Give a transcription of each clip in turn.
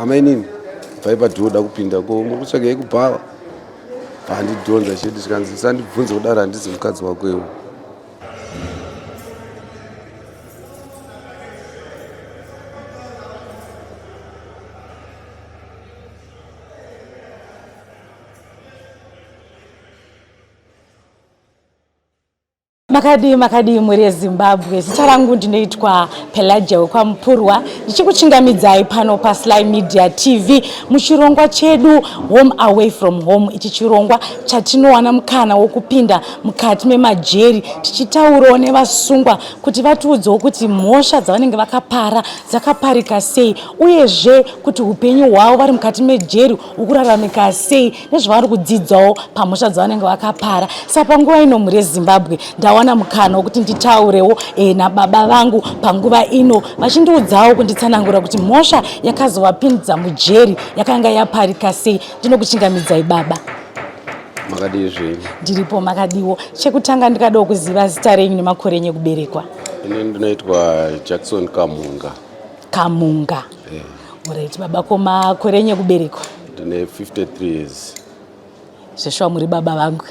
Amainini, bvai padhoo da kupinda ko muri kutsvagei kubhawa? Pandidhonza chete zvikanzi usandibvunze kudaro handizi mukadzi wako iwe. Makadii makadii mhuri yeZimbabwe, zita rangu ndinoitwa Pelagia wekwaMupurwa, ndichikuchingamidzai pano paSly Media TV muchirongwa chedu Home Away From Home. Ichi chirongwa chatinowana mukana wokupinda mukati memajeri tichitaurawo nevasungwa kuti vatiudzewo kuti mhosva dzavanenge vakapara dzakaparika sei, uyezve kuti upenyu hwavo vari mukati mejeri hukuraramika sei nezvavari kudzidzawo pamhosva dzavanenge vakapara. Saka panguva ino mhuri yeZimbabwe ndawana mukana wekuti nditaurewo nababa vangu panguva ino vachindiudzawo kunditsanangura kuti mhosva yakazovapinza mujeri yakanga yaparika sei. Ndinokuchingamidzai baba. Makadii zvenyu? Ndiripo, makadiwo. Chekutanga ndikadawo kuziva zita renyu nemakore enyu ekuberekwa. Ini ndinoitwa Jackson Kamunga. Kamunga. Alright, baba, ko makore enyu ekuberekwa? Ndine 53 years. Zveshuwa muri baba vangu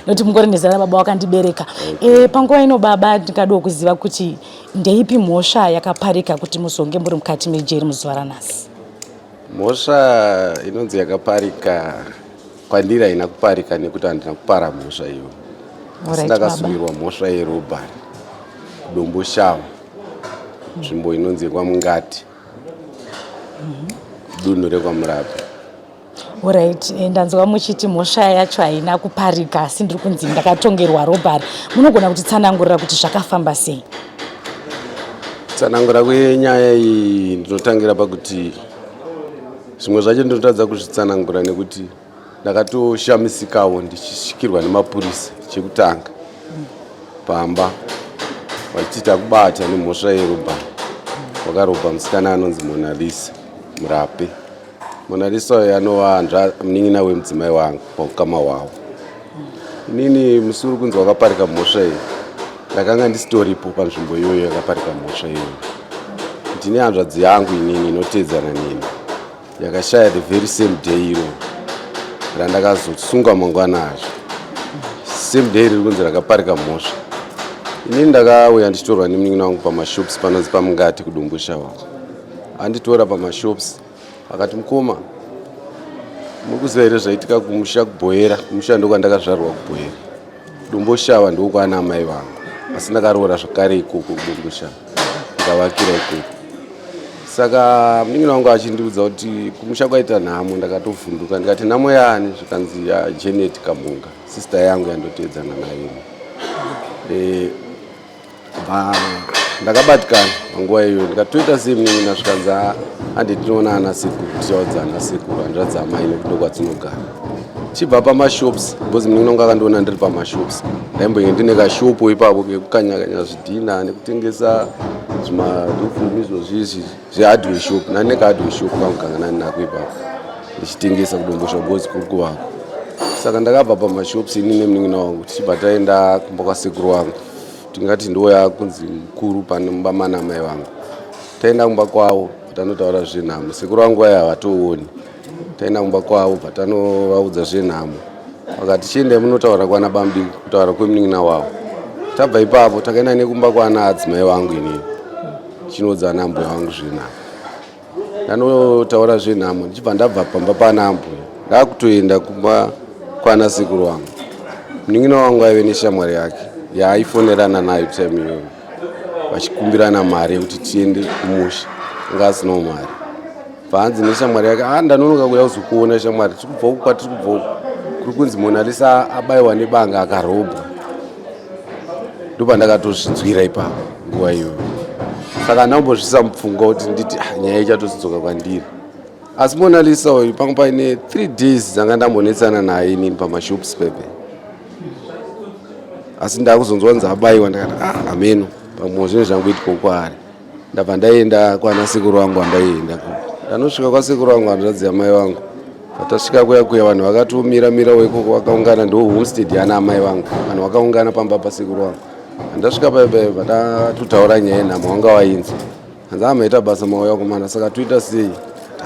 nokuti mungori nezera rababa wakandibereka. Okay. Panguva ino baba, ndingadawo kuziva kuti ndeipi mhosva yakaparika kuti muzonge muri mukati mejeri muzuva ranhasi? Mhosva inonzi yakaparika kwandiri haina kuparika nekuti handina kupara mhosva iyo, asi ndakasungirwa mhosva yerobhari kuDomboshawa, nzvimbo inonzi yekwaMungati, dunhu rekwaMurape. Alright, ndanzwa muchiti mhosva yacho haina kuparika, asi ndiri kunzi ndakatongerwa robhari. Munogona kutitsanangurira kuti zvakafamba sei? Tsanangura kwenyaya iyi ndinotangira pakuti zvimwe zvacho ndinotadza kuzvitsanangura nekuti ndakatoshamisikawo ndichisvikirwa nemapurisa chekutanga pamba vachiti takubata nemhosva yerobhari, wakarobha musikana anonzi Monalisa Murape. Monalisa uyo anova munin'ina wemudzimai wangu paukama hwavo. Inini musi uri kunzi wakaparika mhosva iyi ndakanga ndisitoripo panzvimbo iyoyo yakaparika mhosva iyoyo. Ndine hanzvadzi yangu inini inoteedzana neni yakashaya the very same day iro randakazosungwa mangwana azvo, same day riri kunzi rakaparika mhosva. Inini ndakauya ndichitorwa nemunin'ina wangu pamashops panonzi paMungati kuDomboshawa. Anditora pamashops akati, mukoma, muri kuziva here zvaitika kumusha kuBhoera? Kumusha ndokwandakazvarwa kuBhoera, Domboshava ndokwana amai vangu, asi ndakaroora zvakare ikoko kuDomboshava, ndikavakira ikoko. Saka munin'ina wangu achindiudza kuti kumusha kwaita nhamo, ndakatovhunduka ndikati nhamo yaani? Zvikanzi yaJanet Kamunga, sister yangu yandoteedzana nayo. Ndakabatikana panguva iyoyo, ndikatoita sei munin'ina? Zvikanzi handi tinoona ana sekuru, tichaudza ana sekuru hanzvadzi amai nekuti ndokwatsinogara. Chibva pamashops because munin'ina wangu akandiona ndiri pamashops, ndaimbonge ndine kashopo ipapo kekukanyakanya zvidhina nekutengesa zvimadofumi izvozvi izvi zvehardware shop. Nani kahardware shop kangu kanga nani nako ipapo ndichitengesa kuDombosha because kuri kuvako. Saka ndakabva pamashops ini nemunin'ina wangu tichibva taenda kumba kwasekuru wangu, tingati ndoya kunzi mukuru pane mumba mana amai vangu. Taenda kumba kwavo, tanotaura zvenhamo. Sekuru vangu vaya havatooni. Taenda kumba kwavo, patanovaudza zvenhamo, vakati chiendai munotaura kwana bamudiki, kutaura kwemunin'ina wavo. Tabva ipapo takaenda nekumba kwana adzimai vangu, inini chinoudza ana mbuya vangu zvenhamo. Ndanotaura zvenhamo, ndichibva ndabva pamba pana ambuya ndakutoenda kumba kwana sekuru vangu. Munin'ina wangu aive neshamwari yake yaaifonerana nayo time iyoyo vachikumbirana mari yekuti tiende kumusha, anga asinawo mari. Bvanzi neshamwari yake, a ndanonoka kuya kuzokuona shamwari, tiri kubva uku kwatiri kubva uku kuri kunzi Monalisa abayiwa nebanga akarobwa. Ndopandakatozvinzwira ipapo nguva iyoyo. Saka handambozvisa mupfungwa kuti nditi nyaya ichatozodzoka kwandiri. Asi Monalisa uyu panga paine 3 days dzanga ndambonetsana naye inini pamashops pepe, asi ndakuzonzwa nzi abayiwa, ndakati hameno, pamwe zvinhu zvangoitika kwaari. Ndabva ndaenda kwana sekuru vangu, andaienda ndanosvika kwasekuru vangu hanzvadzi yamai vangu. Patasvika kuya kuya, vanhu vakatomira mirawo ikoko vakaungana, ndo homestead yana amai vangu. Vanhu vakaungana pamba pasekuru vangu. Andasvika paipai, patatotaura nyaya yenhamo, vanga vainzi hanzi amaita basa mauya kumana, saka toita sei?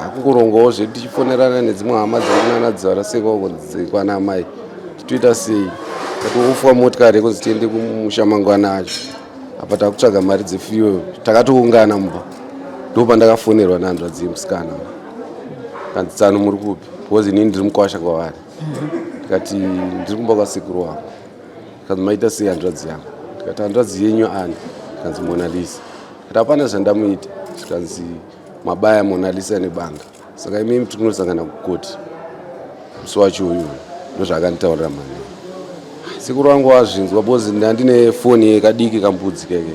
Takungorongawo zvedu tichifonerana nedzimwe hama dziri kunana Dzivarasekwa uko dzekwana amai, titoita sei. Tatoofwa motikari yekunzi tiende kumusha mangwana acho. Apa takutsvaga mari dzefuel, takatoungana mumba. Ndopandakafonerwa nehanzvadzi yemusikana, kanzi, "Tsano, muri kupi?" Because inini ndiri mukwasha kwavari. Ndikati, "Ndiri kumba kwasekuru wangu." Kanzi, "Maita sei hanzvadzi yangu?" Ndikati, "Hanzvadzi yenyu ani?" Kanzi, "Monalisa." Ndikati, "Hapana zvandamuita." Zvikanzi, "Mabaya Monalisa nebanga, saka imimi tiri kunosangana kukoti musi wacho uyuyu." Ndozvaakanditaurira manheru. Sekuru vangu vazvinzwa, because ndandine foni yekadiki kambudzi keke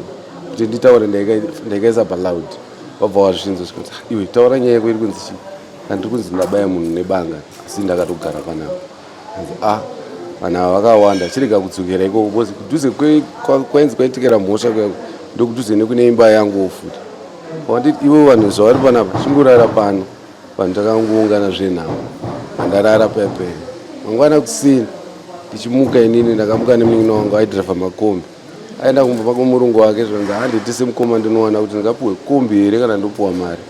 kuti nditaure, ndaikaisa paloud. Vabva vazvinzwa, zvikanzi, "Ah, iwe taura nyaya yako iri kunzi chii?" Kandiri kunzi ndabaya munhu nebanga, asi ndakatogara panapa. Kanzi, "A, vanhu ava vakawanda, chirega kudzokera ikoko," because kudhuze kwainzi kwaitikira mhosva kuya ndokudhuze nekune imba yanguwo futi. Wanditi, "Ivo vanhu zvavari panapa, chingorara pano." Vanhu takangoungana zvenhamo, handarara paya paya. Mangwana kuseni ndichimuka, inini ndakamuka nemunin'ina wangu aidhiraivha makombi, aenda kumba pako murungu wake. Zvanzi, "Handiti semukoma ndinowana kuti ndingapiwe kombi here kana ndopiwa mari?"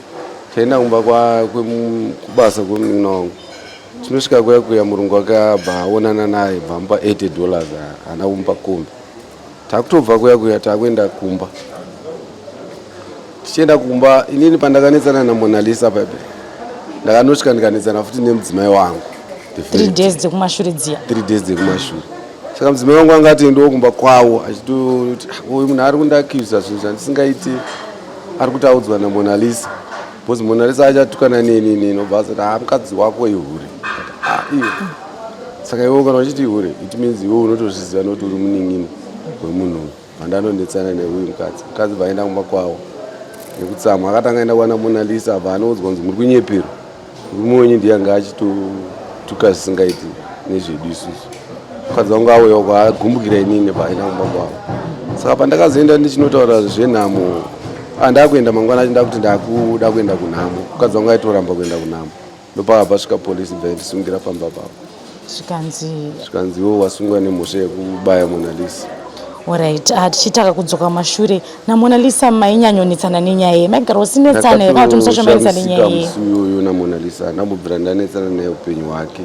Taenda kumba kubasa kwemunin'ina wangu. Tinosvika kuya kuya, murungu wake abva aonana naye, bva amupa $80, haana kumupa kombi. Takutobva kuya kuya, takuenda kumba. Tichienda kumba, inini pandakanetsana naMonalisa pepe, ndakanosvika ndikanetsana futi nemudzimai wangu. 3 days dzekumashure dziya? 3 days dzekumashure. Saka mudzimai wangu anga atiendewo kumba kwavo, achitoti, "Ah, uyu munhu ari kundakiusa zvinhu zvandisingaiti, ari kutaudzwa naMonalisa," because Monalisa achatukana neni inini, obva azoti, "Ha, mukadzi wako ihure." Ah, iwe, saka iwe kana uchiti ihure, it means iwe unotozviziva nokuti uri munin'ina wemunhu uyu. Vandanonetsana neuyu mukadzi. Mukadzi bvaenda kumba kwavo nekutsamwa, akatanga aenda kwana Monalisa, abva anoudzwa kunzi, "Muri kunyeperwa, murume wenyu ndiye anga achitotuka zvisingaiti nezvedu isusu." Mukadzi wangu auya uko agumbukira inini, bvaenda kumba kwavo. Saka pandakazoenda ndichinotaura zvenhamo, ndakuenda mangwana acho, ndakuti ndakuda kuenda kunhamo, mukadzi wangu aitoramba kuenda kunhamo. Ndopaka pasvika polisi, bva ndisungira pamba pavo. Zvikanzi? Zvikanzi, "Iwo wasungwa nemhosva yekubaya Monalisa." Alright, tichitaka kudzoka mashure, naMonalisa mainyanyonetsana nenyaya iyi? Maigara usinetsana here, kana kuti musashambanisa nenyaya iyi? Musi uyoyo naMonalisa handambobvira ndanetsana naye upenyu hwake.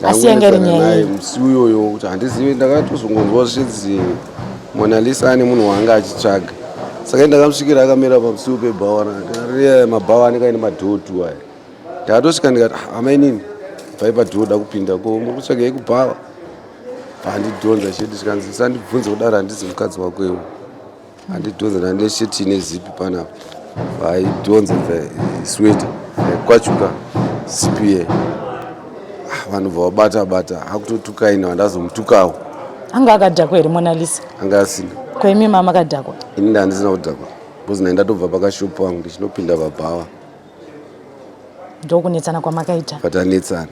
Asi yanga iri nyaya naye iyi? Musi uyoyo kuti handizivi, ndakatozongonzwa zvinzi Monalisa ane munhu waanga achitsvaga. Saka ndakamusvikira akamira pamusiwo pebhawa, riya mabhawa anenge aine madoor aya. Ndakatosvika ndikati, "Ah, amainini, bvai padoor, da kupinda. Ko muri kutsvagei kubhawa?" Vandidhonza sheti, zvikanzi, "Sandibvunze kudaro, handizi mukadzi wako iwo." Andidhonza, ndandine sheti ine zipi panapa, vaidhonza sweta kwachuka zipi ye. Ah, vanhu bva vabata bata, akutotukaina, vandazomutukawo. Anga akadhakwa here Monalisa? Anga asina. Kwaimi mama akadhakwa? Ini ndandisina kudhakwa, because nai ndatobva pakashopu pangu ndichinopinda pabhawa. Ndokunetsana kwamakaita? Patanetsana.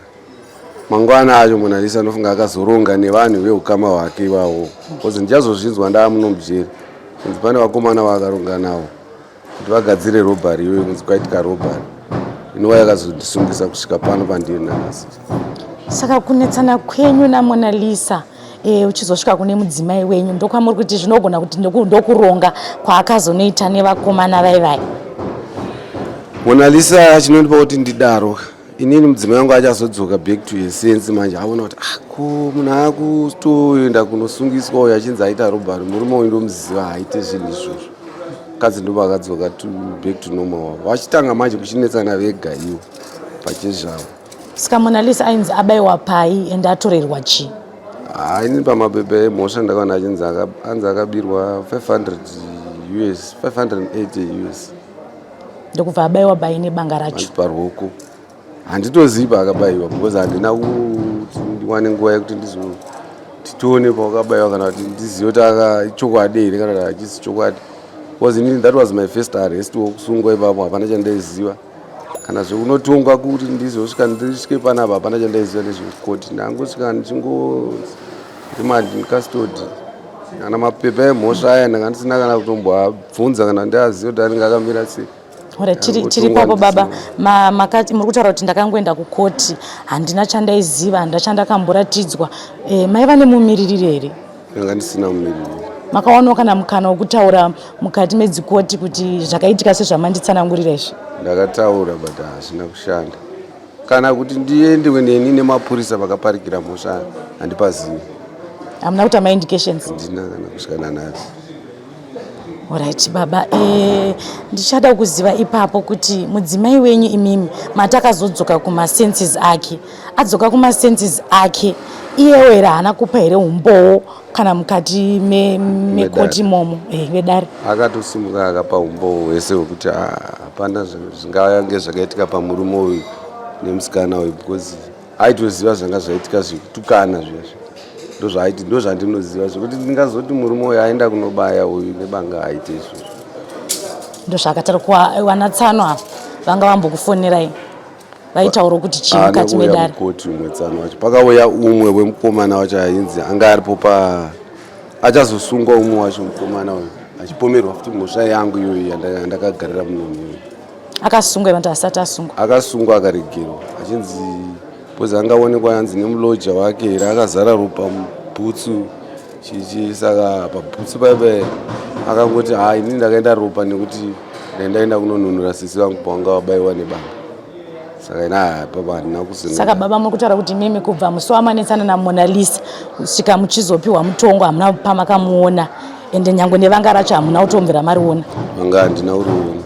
Mangwana acho Monalisa anofunga akazoronga nevanhu veukama hwake ivavo, because ndichazozvinzwa ndaamuno mujeri kunzi pane vakomana vaakaronga navo kuti vagadzire robbery iyoyo, kunzi kwaitika robbery inova yakazondisungisa kusvika pano pandiri nanhasi. Saka kunetsana kwenyu naMonalisa, uchizosvika kune mudzimai wenyu, ndokwamuri kuti zvinogona kuti ndokuronga kwaakazonoita nevakomana vai vai? Monalisa, chinondipa kuti ndidaro inini, mudzimai wangu achazodzoka back to his sense manje, aona kuti, ah, ko munhu akutoenda kunosungiswa uyo achinzi aita robbery, murume uyu ndomuziva, haaite zvinhu izvozvo. Mukadzi ndo akadzoka back to normal wavo, vachitanga manje kuchinetsana vega ivo pachezvavo. Saka Monalisa ainzi abayiwa pai, ende atorerwa chii? Haini pamapepa emhosva ndakaona achinzi anzi akabirwa 500 US, 580 US. Ndokubva abayiwa bai nebanga racho? Hanzi paruoko, handitozivi paakabayiwa, because handina kuti ndiwane nguva yekuti ndizo titione pawakabayiwa, kana kuti ndizive kuti ichokwadi here kana kuti hachisi chokwadi, because inini that was my first arrest wokusungwa ipapo. Hapana chandaiziva kana zvekunotongwa, kuti ndizosvika ndisvike panapa, hapana chandaiziva nezvekukoti. Ndangosvika ndichingo remand custody, kana mapepa emhosva aya ndanga ndisina kana kutomboabvunza kana ndiazive kuti anenge akamira sei. Ora, tiri papo baba, makati muri kutaura kuti ndakangoenda kukoti, handina chandaiziva, handina chandakamboratidzwa. Maiva nemumiririri here? Ndanga ndisina mumiririri. Makawanawo kana mukana wekutaura mukati medzikoti kuti zvakaitika sezvamanditsanangurira izvi? Ndakataura, but hazvina kushanda. Kana kuti ndiendewe neni nemapurisa vakaparikira mhosva, handipazivi. Hamuna kuita maindications? Handina kana kusvika nanhasi. Alright baba, ndichada kuziva ipapo kuti mudzimai wenyu imimi mati akazodzoka kumasenses ake, adzoka kumasenses ake iyewo here haana kupa here umbowo kana mukati mekoti imomo, vedare? Akatosimuka akapa umbowo hwese hwekuti hapana zvingange zvakaitika pamurume uyu nemusikana uyu, because aitoziva zvanga zvaitika zvekutukana zviya. Ndozvaaiti, ndozvandinoziva. Zvekuti ndingazoti murume uyu aenda kunobaya uyu nebanga, aite izvozvo. Ndozvaakataura. Wana tsano ava vanga vambokufonerai, vaitaura kuti chii mukati medare? Mukoti umwe tsano wacho, pakauya umwe wemukomana wacho ainzi anga aripo pa achazosungwa, umwe wacho mukomana uyu achipomerwa futi mhosva yangu iyoyi yandakagarira munomu iyoyi. Akasungwa vanti asati asungwa? Akasungwa, akaregerwa, achinzi because angaonekwa anzi nemuloja wake here akazara ropa mubhutsu chichi. Saka pabhutsu paipa akangoti, "Ha, inini ndakaenda ropa nekuti ndaendaenda kunonunura sisi vangu pavanga vabayiwa nebanga." Saka ina papa handina kuzi. Saka baba, muri kutaura kuti mimi kubva musi wamanetsana naMonalisa kusvika muchizopiwa mutongo, hamuna pamakamuona, ende nyange nevanga racho hamuna kutombvira mariona? Vanga handina kuriona.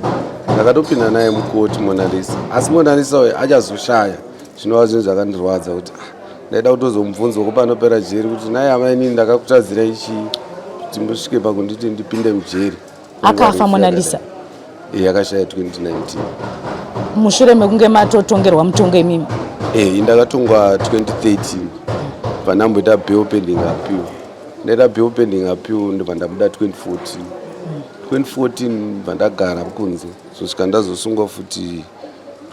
Ndakatopinda naye mukoti Monalisa, asi Monalisa uyu achazoshaya, zvinova zvinhu zvakandirwadza kuti ndaida kutozomubvunzwa kupanopera jeri kuti, "Nai amainini, ndakakutadzirai chii kuti musvike pakunditi ndipinde mujeri?" Akafa Monalisa? Iye akashaya 2019. Mushure mekunge matotongerwa mutongo imimi? Indakatongwa 2013, pandamboita bail pending appeal. Ndaita bail pending appeal, ndobva ndabuda 2014. 2014 bva ndagara kunze, zosvika ndazosungwa futi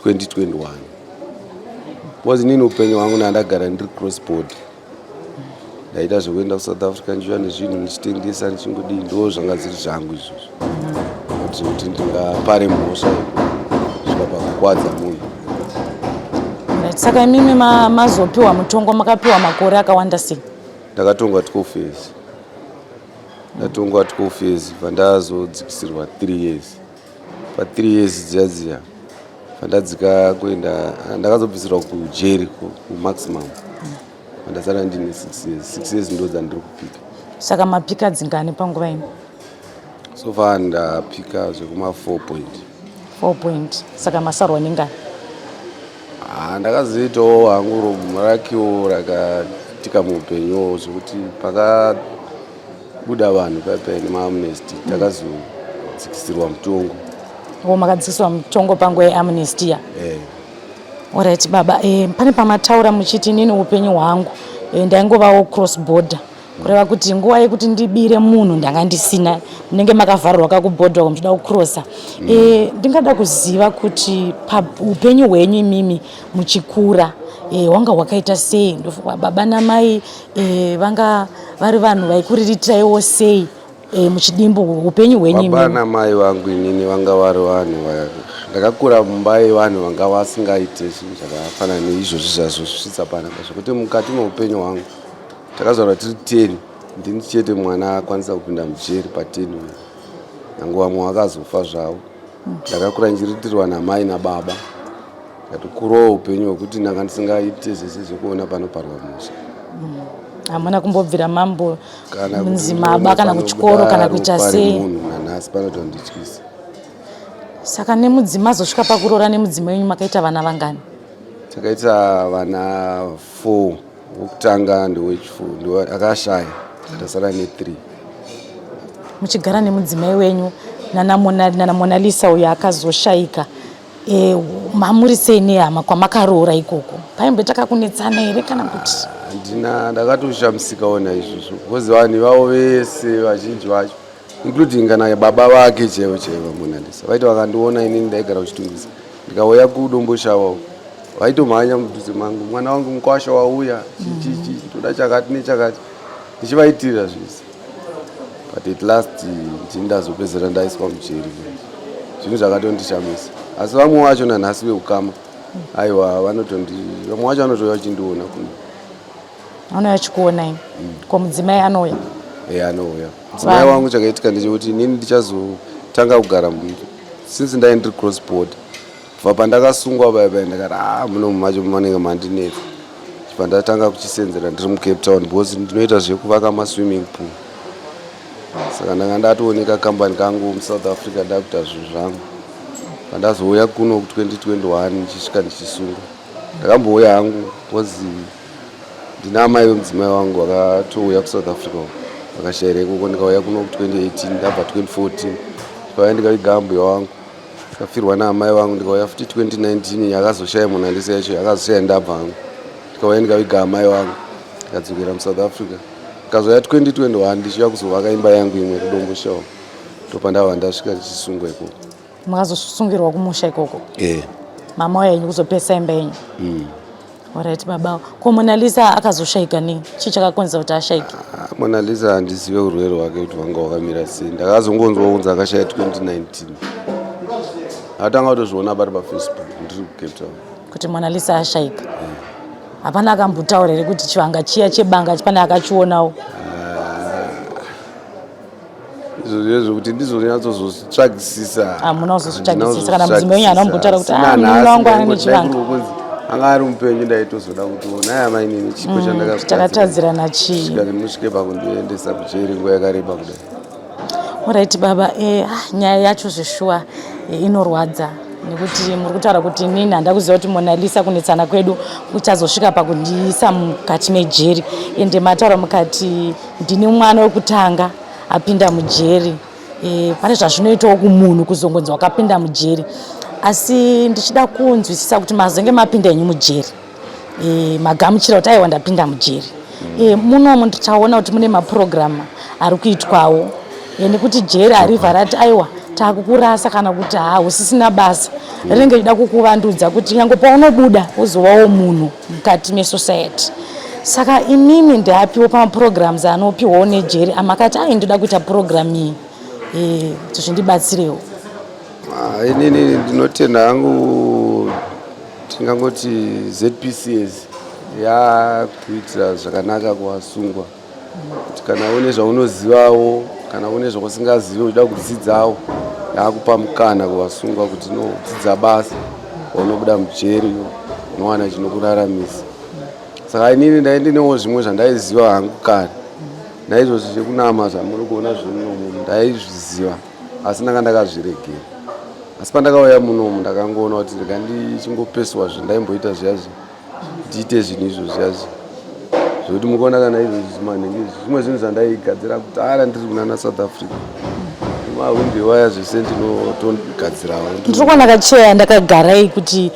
2021, because inini upenyu hwangu ndandagara ndiri cross border. Ndaita zvekuenda kuSouth Africa, ndichiuya nezvinhu, ndichitengesa, ndichingodii. Ndo zvanga zviri zvangu izvozvo, kuti kuti ndingapare mhosva svika pakukwadza munhu. Right, saka imimi mazopiwa mutongo, makapiwa makore akawanda sei? Ndakatongwa 12 years. Ndatongwa 12 years, bva ndazodzikisirwa 3 years. Pa3 years dziya dziya pandadzika kuenda, ndakazobvisirwa kujeri kumaximum, pandasara ndine 6 years. 6 years ndo dzandiri kupika. Saka mapika dzingani panguva ino? So far ndapika zvekuma 4 point. 4 point. Saka masarwa nengani? Ah, ndakazoitawo hangu rakiwo rakatika muupenyuwo, zvekuti pakabuda vanhu paipai nemaamnesty, takazodzikisirwa mutongo. O, makadzikisirwa mutongo panguva yeamnesty ya? Eh. Alright baba, pane pamataura muchiti, "Inini upenyu hwangu ndaingovawo cross border," kureva kuti nguva yekuti ndibire munhu ndanga ndisina, munenge makavharirwa kakubhodha muchida kucrossa. Ndingada kuziva kuti paupenyu hwenyu imimi muchikura hwanga hwakaita sei? Ndofunga baba namai vanga vari vanhu vaikuriritaiwo sei? Muchidimbu, upenyu hwenyu Baba imimi. Namai vangu inini vanga vari vanhu ndakakura mumba yevanhu vanga vasingaite zvinhu zvakafanana neizvozvi zvazvosvitsa panapa, zvekuti mukati meupenyu hwangu takazvarwa tiri 10, ndini chete mwana akwanisa kupinda mujeri pa10, nyange vamwe vakazofa zvavo. Ndakakura ndichiritirwa namai nababa, ndikatokurawo upenyu hwekuti ndanga ndisingaite zvese zvekuona panoparwa mhosva. Hamuna kumbobvira mambo Kana kuti munzimaba ndione kana kuchikoro panobuda kana kuita ropa sei? remunhu nanhasi panotondityisa. Saka nemudzimai, azosvika pakuroora nemudzimai wenyu, makaita vana vangani? Takaita vana 4. Wokutanga ndewechifu akashaya, tasara ne3. Muchigara nemudzimai wenyu nana Monalisa uyo akazoshayika, mamuri sei nehama kwamakaroora ikoko? Paimboita kakunetsana here kana kuti? Handina, ndakatoshamisikawo naizvozvo, because vanhu ivavo vese vazhinji vacho, including kana baba vake chaivo chaivo Monalisa, vaiti vakandiona, inini ndaigara kuChitungwiza, ndikauya kuDomboshawa uko, vaitomhanya mudhuze mangu, "Mwana wangu mukwasha wauya, chichichi, toda chakati nechakati," ndichivaitirira zvese. But at last ndini ndazopedzera ndaiswa mujeri. Zvinhu zvakatondishamisa, asi vamwe vacho nanhasi veukama, aiwa, vanotondi, vamwe vacho vanotouya vachindiona kuno. Anouya achikuonai? Ko mudzimai anouya? E, anouya mudzimai wangu. Chakaitika ndechekuti inini ndichazotanga kugara since ndai ndiri cross border. Kubva pandakasungwa paya paya, ndakati, "A, muno macho manenge mandinetsa." Chibva ndatanga kuchisenzera ndiri muCape Town, because ndinoita zvekuvaka maswimming pool. Saka ndanga ndatooneka kambani kangu muSouth Africa, ndakuita zvinhu zvangu. Pandazouya kuno ku2021, ndichisvika ndichisungwa. Ndakambouya hangu because ndina amai vemudzimai wangu vakatouya kuSouth Africa uko, vakashayira ikoko. Ndikauya kuno ku2018, ndabva 2014, ndikauya ndikaviga ambuya wangu, ndikafirwa naamai vangu. Ndikauya futi 2019, yakazoshaya Monalisa yacho, yakazoshaya ndabva hangu. Ndikauya ndikaviga amai vangu, ndikadzokera muSouth Africa. Ndikazouya 2021, ndichiuya kuzovaka imba yangu imwe kuDomboshawa. Ndopandabva ndasvika ndichisungwa ikoko. Makazosungirwa kumusha ikoko? E. Mama uya yenyu kuzopesa imba yenyu. Alright baba, ko Monalisa akazoshayika nei? Chii chakakonzera kuti ashayike? Ah, Monalisa handizive urwere hwake kuti hwanga hwakamira sei. Ndakazongonzwa kunzi akashaya 2019. Atanga kutozviona pari paFacebook ndiri kuCape Town. Kuti Monalisa ashayika, hapana akambotaura here kuti chivanga chiya chebanga pane akachionawo? Izvozvo zvekuti ndizonyatsozozvitsvagisisa. Hamuna kuzozvitsvagisisa. Kana mudzimai wenyu haana kuti, "Ah, munin'ina wangu ane nechivanga"? Anga ari mupenyu, ndaitozoda kuti onai amainini chiko chandakazvitadzira. Takatadzirana chii? Svika musvike pakundiendesa kujeri nguva yakareba kudai. Alright baba, nyaya yacho zveshuwa inorwadza, nekuti muri kutaura kuti inini handa kuziva kuti Monalisa kunetsana kwedu kuchazosvika pakundiisa mukati mejeri. Ende mataura mukati ndini mwana wekutanga apinda mujeri. Pane zvazvinoitawo kumunhu kuzongonzi wakapinda mujeri. Asi ndichida kunzwisisa kuti mazenge mapinda henyu mujeri, magamuchira kuti aiwa, ndapinda mujeri. Munomu tichaona kuti mune mapurogiramu ari kuitwawo, nekuti jeri haribva rati, "Aiwa, taakukurasa," kana kuti, "Ha, usisina basa." Rinenge richida kukuvandudza kuti nyange paunobuda uzovawo munhu mukati mesociety. Saka imimi ndeapiwo pamaprograms anopiwawo nejeri amakati, "Ai, ndoda kuita purogiramu iyi, kuti zvindibatsirewo"? Ah, inini ndinotenda hangu. Tingangoti ZPCS yakuitira zvakanaka kuvasungwa, kuti kana une zvaunozivawo, kana une zvausingazivi uchida kudzidzawo, yakupa mukana kuvasungwa kuti nodzidza basa, paunobuda mujeri unowana chinokuraramisa. Saka inini ndai ndinewo zvimwe zvandaiziva hangu kare, naizvozvo zvekunama zvamuri kuona zvemunomu ndaizviziva, asi ndanga ndakazviregera. Asi pandakauya munomu, ndakangoona kuti ndika ndichingopeswa zvendaimboita zviyazvi, ndiite zvinhu izvo zviyazvi zvokuti mukuona kana izvozvi manhingi, zvimwe zvinhu zvandaigadzira kudhara ndiri kunana South Africa, mahwindi waya, zvese ndinotogadzirawo. Ndiri kuona kacheya ndakagarai kuti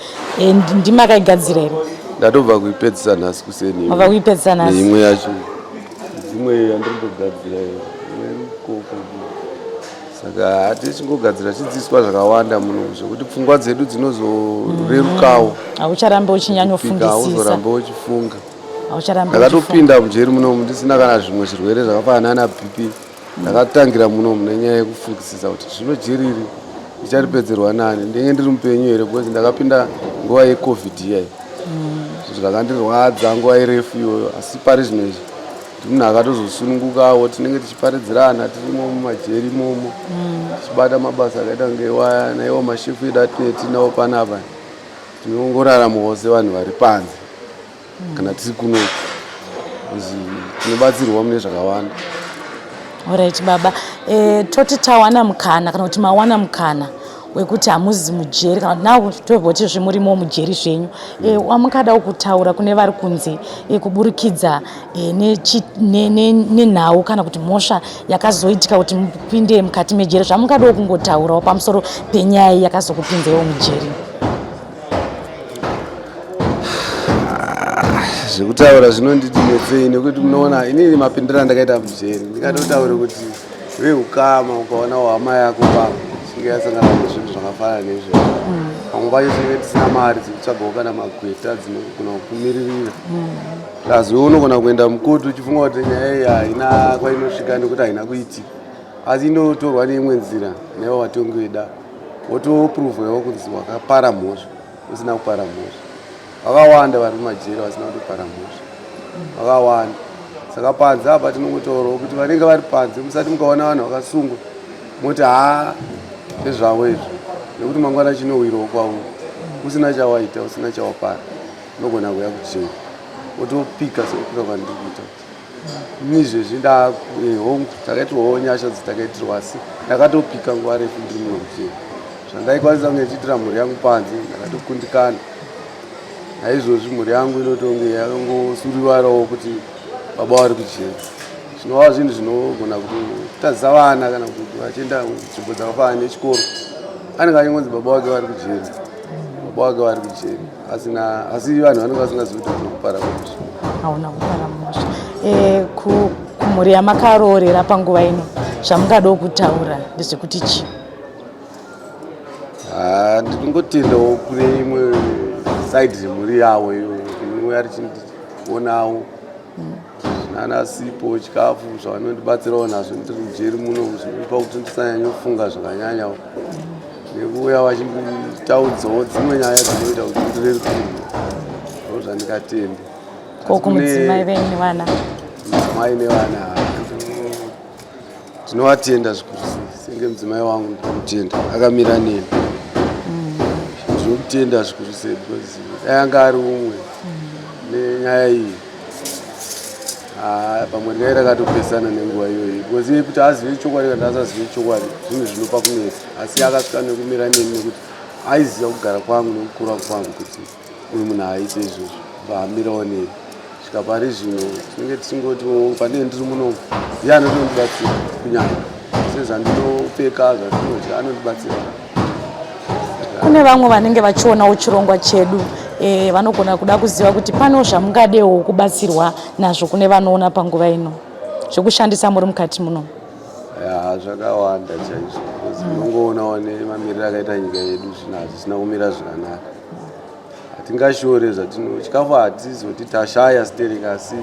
ndimakaigadzira here? Ndatobva kuipedzisa nhasi kuseni. Mabva kuipedzisa nhasi? Neimwe yacho, dzimwe yandiri kutogadzira iyo, imwe iri koko. Saka hatichingogadzira chidzidziswa zvakawanda muno zvekuti pfungwa dzedu dzinozorerukawo. Haucharambe uchinyanyofungisisa. Hauzoramba uchifunga. Haucharambe uchifunga. Ndakatopinda mujeri munomu ndisina kana zvimwe zvirwere zvakafanana nana BP. Ndakatangira munomu nenyaya yekufungisisa kuti zvino jeri iri ndicharipedzerwa nani, ndinge ndiri mupenyu here, because ndakapinda nguva yeCovid iyai. Zvinhu zvakandirwadza nguva irefu iyoyo. Asi pari zvino izvi ndi munhu akatozosunungukawo. Tinenge tichiparidzirana tirimo mumajeri imomo, tichibata mabasa akaita kunge waya naiwo mashefu edu atinee tinawo panapa. Tinongoraramawo sevanhu vari panze kana tiri kunoku, tinobatsirwa mune zvakawanda. Alright baba, toti tawana mukana, kana kuti mawana mukana wekuti hamuzi mujeri, kana now tobvoti zvimurimo mujeri zvenyu, wamungada kutaura kune vari kunze, kuburikidza nenhau kana kuti mhosva yakazoitika kuti mupinde mukati mejeri, zvamungadawo kungotaurawo pamusoro penyaya yakazokupinzaiwo mujeri? Zvekutaura zvinonditi netsei, nekuti munoona inini mapindiro andakaita mujeri, ndingatotaure kuti veukama, ukaona hama yako papa chinge yasangana nezvinhu zvakafanana neizvozvo, pamwe pacho tinenge tisina mari dzekutsvagawo kana magweta dzinogona kukumiririra. Plus iwe unogona kuenda mukoti uchifunga kuti nyaya iyi haina kwainosvika nekuti haina kuitika, asi inotorwa neimwe nzira naivo vatongi veda, wotopuruvhewo kunzi wakapara mhosva usina kupara mhosva. Vakawanda vari mumajeri vasina kutopara mhosva, vakawanda. Saka panze apa tinongotaurawo kuti vanenge vari panze, musati mukaona vanhu vakasungwa moti haa, ndezvavo izvo, nekuti mangwana chinowirawo kwauri. Usina chawaita, usina chawapara, unogona kuuya kujeri wotopika sekupika kwandiri kuita nizvezvi. Hongu, takaitirwawo nyasha dzitakaitirwa, asi ndakatopika nguva refu ndiri muno mujeri. Zvandaikwanisa kunge ndichiitira mhuri yangu panze, ndakatokundikana. Naizvozvi mhuri yangu inotonge yakangosuruvarawo kuti baba vari kujeri, zvinova zvinhu zvinogona kutotadzisa vana kana kuti vachienda nzvimbo dzakafanana nechikoro, anenge achingonzi baba vake vari kujeri, baba vake vari kujeri, asina, asi vanhu vanenge vasingazivi kuti kupara mhosva. Hauna kupara mhosva. Kumhuri yamakaroorera panguva ino, zvamungadawo kutaura ndezvekuti chii? Ndinongotendawo kune imwe side remhuri yavo iyo inouya richindionawo nana sipo, chikafu zvavanondibatsirawo nazvo ndiri mujeri muno, zvinoipa kuti ndisanyanyofunga zvakanyanyawo, nekuuya vachinditaudzawo dzimwe nyaya dzinoita kuti ndirerukirwe. Ndo zvandingatende. Ko kumudzimai venyu nevana? Mudzimai nevana ndinovatenda zvikuru. Senge mudzimai wangu, ndinomutenda, akamira neni. Ndinomutenda zvikuru sei, because dai anga ari umwe nenyaya iyi, pamwe ndingai rakatopesana nenguva iyoyi, because iye kuti azive chokwadi kana asazive chokwadi, zvinhu zvinopa kunetsa. Asi akasvika nekumira neni nekuti aiziva kugara kwangu nekukura kwangu, kuti uyu munhu haaite izvozvo, vaamirawo neni svika pari zvino. Tinenge tichingoti pandinge ndiri muno, ndiye anotondibatsira kunyanya sezvandinopfeka, zvatinodya, anondibatsira. Kune vamwe vanenge vachionawo chirongwa chedu, vanogona kuda kuziva kuti panewo zvamungadewo kubatsirwa nazvo kune vanoona panguva ino, zvekushandisa muri mukati muno. Ya, zvakawanda chaizvo, because unongoonawo nemamiriro akaita nyika yedu, zvinhu hazvisina kumira zvakanaka. Hatingashore zvatino chikafu, hatizoti tashaya stereki, asi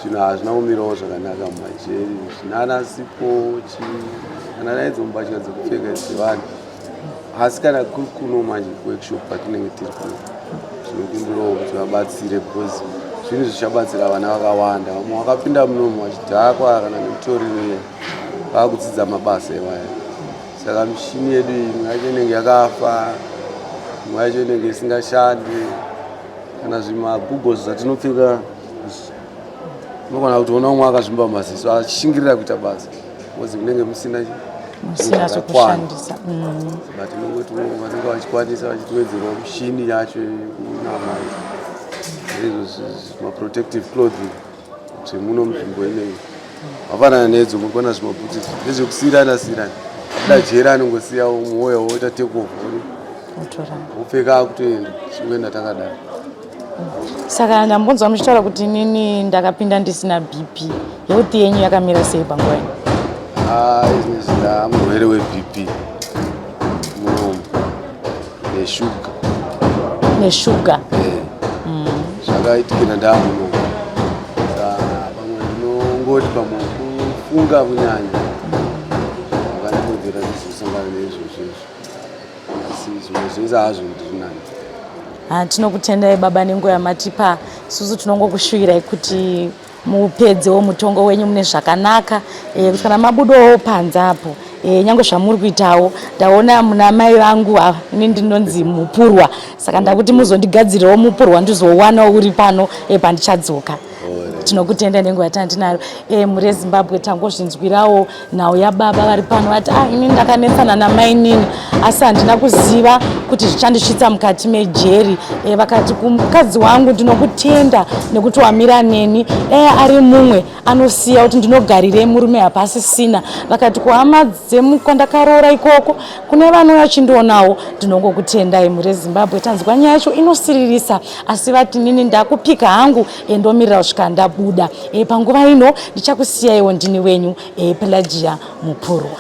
zvinhu hazvina kumirawo zvakanaka mumajeri, zvinana sipo kana naidzo mbatya dzekupfeka dzevanhu. Asi kana kuri kuno manje kuworkshop patinenge tiri kuno, tinokumbirawo kuti vabatsire, because zvinhu zvichabatsira vana vakawanda. Vamwe vakapinda munomu vachidhakwa kana nemutoriro, vakudzidza mabasa ivaya. Saka mishini yedu iyi, imwe yacho inenge yakafa, imwe yacho inenge isingashandi, kana zvimagoggles zvatinopfeka, unogona kutoona umwe akazvimba maziso achishingirira kuita basa, because munenge musina musina zvekushandisa. But inongoti vanenge vachikwanisa vachitiwedzerawo mishini yacho yekunama, izvo maprotective clothing zvemuno munzvimbo ineyi, vafanana nedzo muri kuona zvimabhutsi ndezvekusiyirana siyirana. Abuda jeri anongosiya mwoyo woita take over, Otora. wopfeka, akutoenda, chingoenda takadaro. Saka ndambonzwa muchitaura kuti inini ndakapinda ndisina BP. Health yenyu yakamira sei panguva ino? Ah, izvezvi ndamurwere weBP munomu neshuga. Neshuga? Zvakaitikira ndamunomu. Pamwe ndinongoti pamwe kufunga kunyanya vakandikodzera kuzosangana neizvozvo izvo, asi zvimwe zvese hazvo ndiri nani. Ah, tinokutendai baba nenguva yamatipa. Isusu tinongokushuvirai kuti mupedzewo mutongo wenyu mune zvakanaka, kuti kana mabudawo panze apo, nyange zvamuri kuitawo, ndaona muna mai vangu ava. Ini ndinonzi Mupurwa, saka ndakuti muzondigadzirirawo mupurwa, ndizowanawo uri pano pandichadzoka. Tinokutenda nenguva yatandinaro. Mhuri yeZimbabwe, tangozvinzwirawo nhau yababa vari pano vati, ah, ini ndakanetsana namainini, asi handina kuziva kuti zvichandisvitsa mukati mejeri. Vakati kumukadzi wangu, ndinokutenda nekuti wamira neni, dai ari mumwe anosiya kuti ndinogarirei, murume hapasisina. Vakati kuhama dzemukwandakaroora ikoko kune vanouya chindionawo. Ndinongokutendai, mhuri yeZimbabwe. Tanzwa nyaya yacho inosiririsa, asi vati nini ndakupika hangu, ndomirira kusvika ndabuda. Panguva ino ndichakusiyaiwo, ndini wenyu Pelagia Mupurwa.